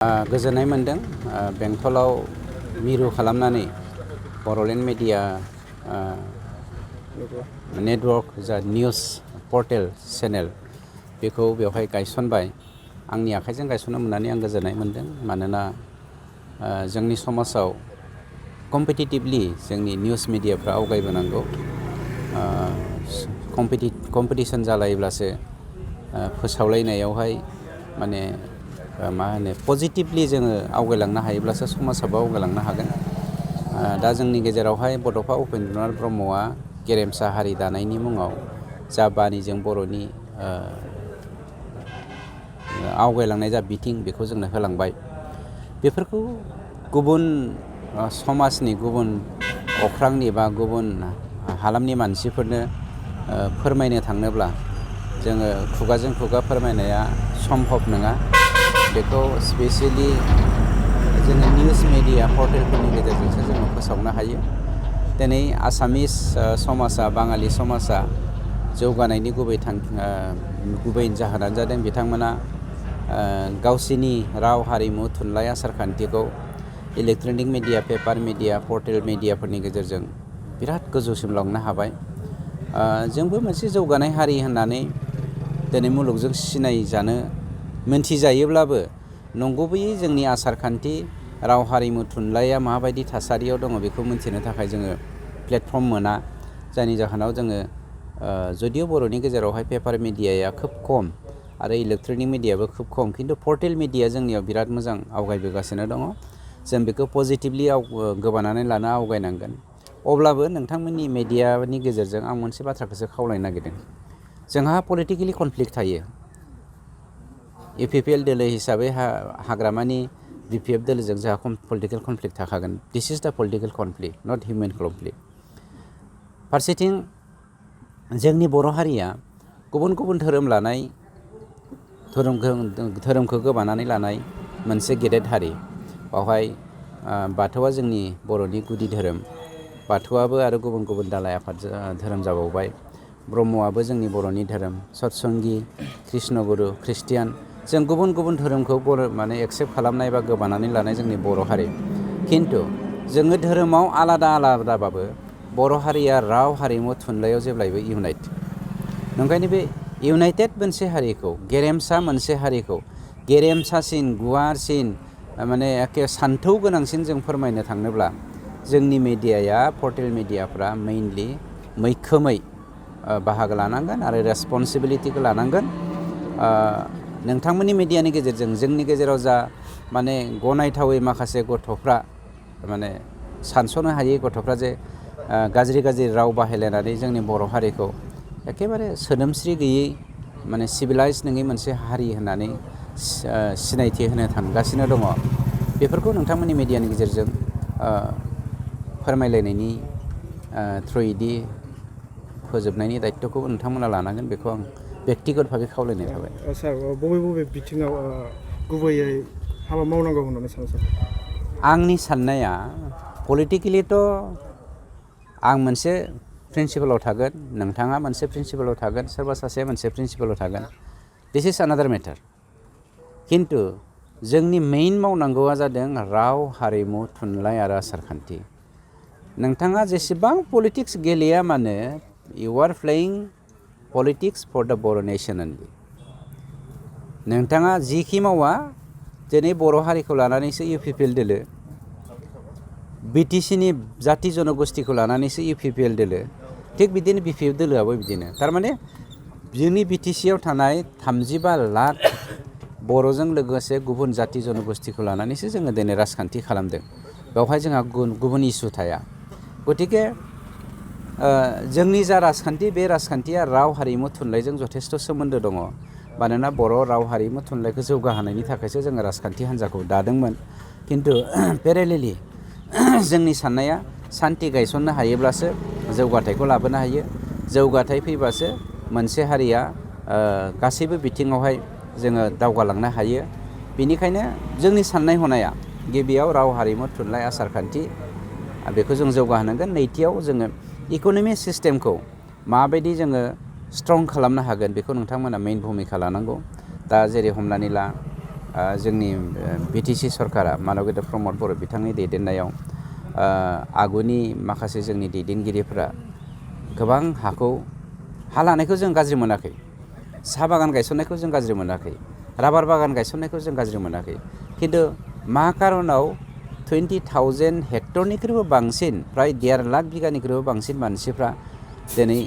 गोजोननाय मोनदों बेंटलाव मिरु खालामनानै बर'लेण्ड मिडिया नेटवर्क जा निउज पर्टेल चेनेल बेखौ बेवहाय गायसनबाय। आंनि आखाइजों गायसननो मोननानै आं गोजोननाय मोनदों। मानोना जोंनि समाजाव कम्पिटिटिभलि जोंनि निउज मिडियाफ्रा आवगायबोनांगौ। कम्पिटिसन जालायोब्लासो फोसावलायनायावहाय माने मा होनो पजिटिभलि जोङो आवगायलांनो हायोब्लासो समाजाबो आवगायलांनो हागोन। दा जोंनि गेजेरावहाय बड'फा उपेन्द्रनाथ ब्रह्मआ गेरेमसा हारि दानायनि मुङाव जा बानिजों बर'नि आवगायलांनाय जा बिथिं बेखौ जोंनो होलांबाय। बेफोरखौ गुबुन समाजनि गुबुन अख्रांनि बा गुबुन हालामनि मानसिफोरनो फोरमायनो थाङोब्ला जोङो खुगाजों खुगा फोरमायनाया सम्भब नङा। बेखौ स्पेसियेलि जोङो निउज मिडिया पर्टेलफोरनि गेजेरजोंसो जोङो फोसावनो हायो। दिनै आसामिस समाजा बाङालि समाजा जौगानायनि गुबै जाहोनानो जादों बिथांमोना गावसिनि राव हारिमु थुनलाइ आसार खान्थिखौ electronic media paper media portal मिडियाफोरनि गेजेरजों बिराद गोजौसिम लांनो हाबाय। जोंबो मोनसे जौगानाय हारि होननानै दिनै मुलुगजों सिनायजानो मोनथिजायोब्लाबो नंगुबैयै जोंनि आसार खान्थि राव हारिमु थुनलाइया माबायदि थासारियाव दङ बेखौ मिन्थिनो थाखाय जोङो प्लेटफर्म मोना। जायनि जाहोनाव जोङो जुदिও बर'नि गेजेरावहाय पेपार मिडियाया खोब खम आरो इलेक्ट्रनिक मिडियाबो खोब खम, खिन्थु पर्टेल मिडिया जोंनियाव बिराद मोजां आवगायबोगासिनो दङ। जों बेखौ पजिटिभलि गोबानानै लानो आवगायनांगोन। अब्लाबो नोंथांमोननि मिडियानि गेजेरजों आं मोनसे बाथ्राखौसो खावलायनो नागिरदों। जोंहा पलिटिकेलि कनफ्लिक्ट थायो। UPPL दोलो हिसाबै हाग्रामानि BPF दोलोजों जोंहा पलिटिकेल कनफ्लिक्ट थाखागोन। दिस इज द पलिटिकेल कनफ्लिक्ट, नट हिउमेन कनफ्लिक्ट। फारसेथिं जोंनि बर' हारिया गुबुन गुबुन धोरोम लानाय धोरोमखौ गोबानानै लानाय मोनसे गेदेर हारि। बावहाय बाथौआ जोंनि बर'नि गुदि धोरोम। बाथौआबो आरो गुबुन गुबुन दालाय आफाद धोरोम जाबावबाय। ब्रह्मआबो जोंनि बर'नि धोरोम। सतसंगि, कृष्णगुरु, ख्रिस्टियान, जों गुबुन गुबुन धोरोमखौ एक्सेप्ट खालामनाय बा गोबानानै लानाय जोंनि बर' हारि। खिन्थु जोङो धोरोमाव आलादा आलादाबाबो बर' हारिया राव हारिमु थुनलाइयाव जेब्लायबो इउनाइट। ओंखायनो बे इउनाइटेड मोनसे हारिखौ, गेरेमसा मोनसे हारिखौ गेरेमसासिन गुवारसिन माने एखे सान्थौ गोनांसिन जों फोरमायनो थांनोब्ला जोंनि मिडियाया पर्टेल मिडियाफ्रा मैखोमै बाहागो लानांगोन आरो रेसपन्सिबिलिटिखौ लानांगोन। नोंथांमोननि मिडियानि गेजेरजों जोंनि गेजेराव जा माने गनायथावै माखासे गथ'फ्रा माने सानस'नो हायै गथ'फ्रा जे गाज्रि राव बाहायलायनानै जोंनि बर' हारिखौ एखेबारे सोदोमस्रि गैयै माने सिभिलाइज नङै मोनसे हारि होननानै सिनायथि होनो थांगासिनो दङ। बेफोरखौ नोंथांमोननि मिडियानि गेजेरजों फोरमायलायनायनि थ्रुयैदि फोजोबनायनि दायित्वखौ नोंथांमोना लानांगोन, बेखौ आं बेक्तिगत भाबै खावलायनाय थाबाय। सार, बबे बिथिङाव गुबैयै हाबा मावनांगौ होननानै सानो सार? आंनि साननाया पलिटिकेलिथ' आं मोनसे प्रिन्सिपालाव थागोन, नोंथाङा मोनसे प्रिन्सिपालाव थागोन, सोरबा सासेया मोनसे प्रिन्सिपालाव थागोन। दिस इज आनादार मेटार। खिन्थु जोंनि मेइन मावनांगौआ जादों राव हारिमु थुनलाइ आरो आसार खान्थि। नोंथाङा जेसेबां पलिटिक्स गेलेया मानो, you are playing politics for the Bodo' nation अनलि। नोंथाङा जिखि मावा, दिनै बर' हारिखौ लानानैसो UPPL दोलो, BTCनि जाति जनगोष्ठीखौ लानानैसो UPPL दोलो, थिग बिदिनो BPF दोलोआबो बिदिनो। थारमाने जोंनि BTCआव थानाय 35 लाख बर'जों लोगोसे गुबुन जाति जनगोष्ठीखौ लानानैसो जोङो दिनै राजखान्थि खालामदों। बेवहाय जोंहा गुबुन इसु थाया। गतिके जोंनि जा राजखान्थि, बे राजखान्थिया राव हारिमु थुनलाइजों जथेस्थ' सोमोन्दो दङ। मानोना बर' राव हारिमु थुनलाइखौ जौगाहोनायनि थाखायसो जोङो राजखान्थि हान्जाखौ दादोंमोन। खिन्थु पेरेलेलि जोंनि साननाया सान्थि गायसननो हायोब्लासो जौगाथायखौ लाबोनो हायो। जौगाथाय फैबासो मोनसे हारिया गासैबो बिथिङावहाय जोङो दावगालांनो हायो। बेनिखायनो जोंनि साननाय हनाया गिबियाव राव हारिमु थुनलाइ आसार खान्थि बेखौ जों जौगाहोनांगोन। नैथियाव जोङो इक'नमिक सिस्टेमखौ माबायदि जोङो स्ट्रं खालामनो हागोन, बेखौ नोंथांमोना मेइन भुमिका लानांगौ। दा जेरै हमनानै ला जोंनि BTC सरकारा मानब गेदेर प्रमद बर' बिथांनि दैदेननायाव आगुनि माखासे जोंनि दैदेनगिरिफोरा गोबां हाखौ हा लानायखौ जों गाज्रि मोनाखै, साहा बागान गायसननायखौ जों गाज्रि मोनाखै, राबार बागान गायसननायखौ जों गाज्रि मोनाखै, खिन्थु मा खारनाव 20,000 हेक्टरनिख्रुइबो बांसिन फ्राय 1.5 लाख बिगानिख्रुइबो बांसिन मानसिफ्रा दिनै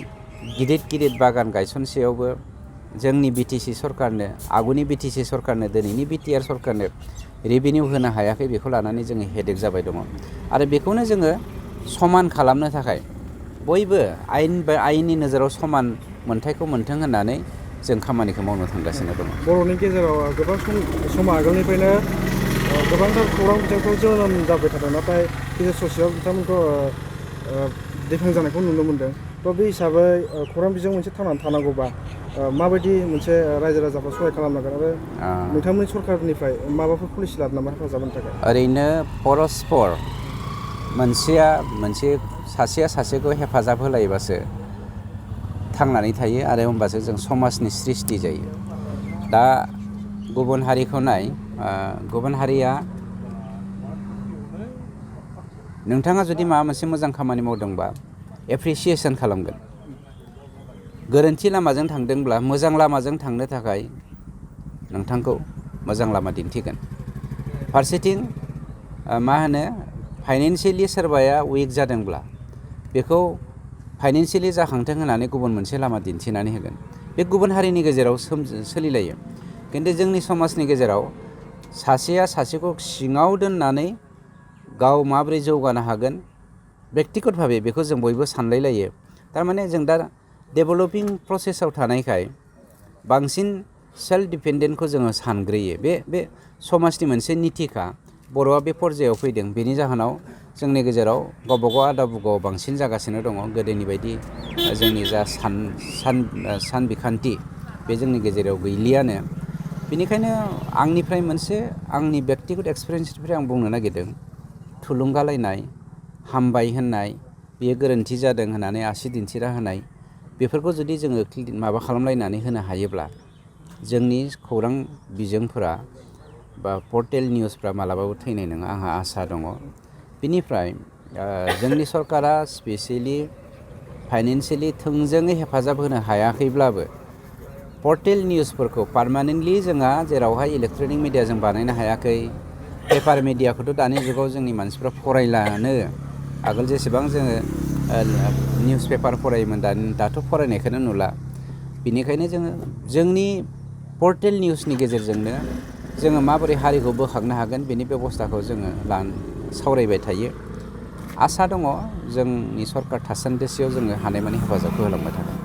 गिदिर गिदिर बागान गायसनसेयावबो जोंनि BTC सरकारनो, आगुनि BTC सरकारनो, दिनैनि BTR सरकारनो रेभिनिउ होनो हायाखै, बेखौ लानानै जोङो हेडेक जाबाय दङ। आरो बेखौनो जोङो समान खालामनो थाखाय बयबो आयेननि नोजोराव समान मोनथायखौ मोनथों होननानै जों खामानिखौ मावनो थांगासिनो दङ। बर'नि गेजेराव गोबां सम आगोलनिफ्रायनो गोबांथार खौरां बिजोंफोर जोनोम जाबाय थादों, नाथाय गेजेर ससेयाव बिथांमोनखौ दैखांजानायखौ नुनो मोन्दों। थ' बे हिसाबै खौरां बिजों मोनसे थांनानै थानांगौबा माबायदि मोनसे रायजो राजाखौ सहाय खालामनांगोन आरो नोंथांमोननि सरकारनिफ्राय माबाफोर पलिसि लादों नामा हेफाजाब होनो थाखाय? ओरैनो परस्पर सासेया सासेखौ हेफाजाब होलायबासो थांनानै थायो आरो होमबासो जों समाजनि सृष्टि जायो। दा गुबुन हारिखौ नाय, गुबुन हारिया नोंथाङा जुदि माबा मोनसे मोजां खामानि मावदोंबा एप्रिसिएसन खालामगोन। गोरोन्थि लामाजों थांदोंब्ला मोजां लामाजों थांनो थाखाय नोंथांखौ मोजां लामा दिन्थिगोन। फारसेथिं फाइनेन्सियेलि सोरबाया उइक जादोंब्ला बेखौ फाइनेन्सियेलि जाखांथों होननानै गुबुन मोनसे लामा दिन्थिनानै होगोन। बे गुबुन हारिनि गेजेराव सोलिलायो। खिन्थु जोंनि समाजनि गेजेराव सासेया सासेखौ सिङाव दोननानै गाव माबोरै जौगानो हागोन बेक्तिगत भाबे बेखौ जों बयबो सानलायलायो। थारमाने जों दा डेभेलपिं प्रसेसआव थानायखाय बांसिन सेल्फ डिपेन्डेन्टखौ जोङो सानग्रोयो। बे समाजनि मोनसे नितिखा। बर'आ बे पर्यायाव फैदों, बेनि जाहोनाव जोंनि गेजेराव गावबागाव आदा बुगाव बांसिन जागासिनो दङ। गोदोनि बायदि जोंनि जा सान बिखान्थि बे जोंनि गेजेराव गैलियानो। बेनिखायनो आंनि बेक्तिगत एक्सपिरियेन्सनिफ्राय आं बुंनो नागिरदों, थुलुंगालायनाय, हामबाय होननाय, बेयो गोरोन्थि जादों होननानै आसि दिन्थिना होनाय, बेफोरखौ जुदि जोङो खालामलायनानै होनो हायोब्ला जोंनि खौरां बिजोंफोरा बा पर्टेल निउसफ्रा मालाबाबो थैनाय नङा, आंहा आसा दङ। बिनिफ्राय जोंनि सरकारा स्पेसियेलि फाइनेन्सियेलि थोंजोङै हेफाजाब होनो हायाखैब्लाबो पर्टेल निउसफोरखौ पार्मानेन्टलि जोंहा जेरावहाय इलेक्ट्रनिक मिडिया जों बानायनो हायाखै, पेपार मिडियाखौथ' दानि जुगाव जोंनि मानसिफ्रा फरायलानो। आगोल जेसेबां जोङो निउस पेपार फरायोमोन, दाथ' फरायनायखौनो नुला। बेनिखायनो जोंनि पर्टेल निउसनि गेजेरजोंनो जोङो माबोरै हारिखौ बोखांनो हागोन बेनि बेबस्थाखौ जोङो सावरायबाय थायो। आसा दङ जोंनि सरकार थासान्दिसेयाव जोङो हानायमानि हेफाजाबखौ होलांबाय थागोन।